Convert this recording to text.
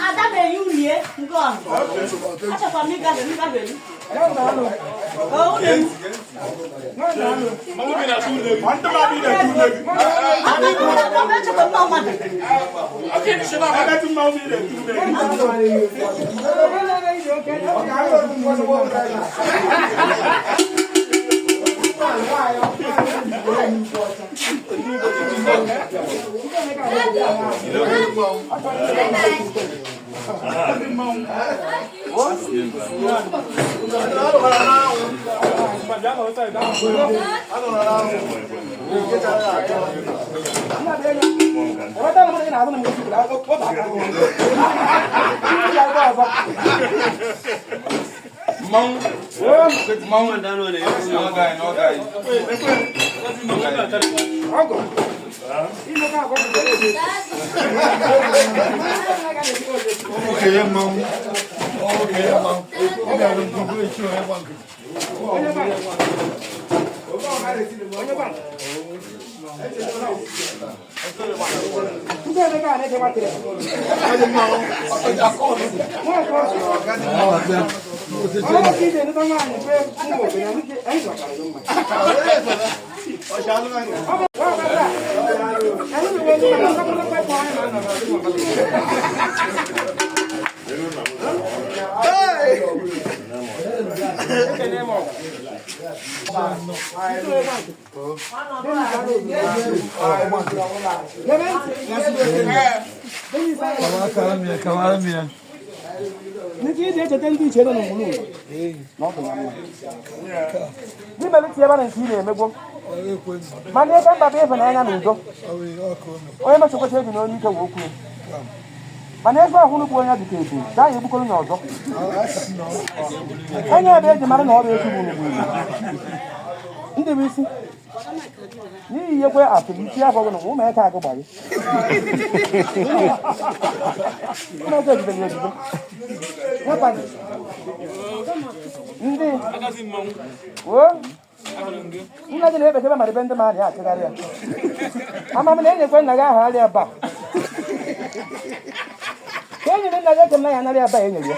Ada na-eyi ulie nke ọzọ. Achọkwa m ịgafe m gafere. Ọ ụlọ m. Achọkwa m mmadụ. N'ike iji echeta ndị iche nọ n'ụlọ na ọ bụ ya mma. Gị mere tinye ebe na nke ị na-emegbo mana ebe mba bụ ịhụnanya na udo onye mechakwacha ebi n'onye ike wee okwu mana ebe ọhụrụ bụ onye dị ka ebu gaa ya egbukọrọ ya ọzọ onye ebe eji mara na ọrụ etu gburu gburu ndị bụ isi n'ihi ihe kwe atụrụ isi afọ gị na ụmụaka agụ gbara ụmụaka ejidere ya ejide nwekwaghị ndị o nna gị na-ekpechebe mara ebe ndị mmadụ ya achịgharị ya ama m na enyekwe nna gị aha arịa aba ka e nyere nna gị eke m na ya anarị aba e nyere ya.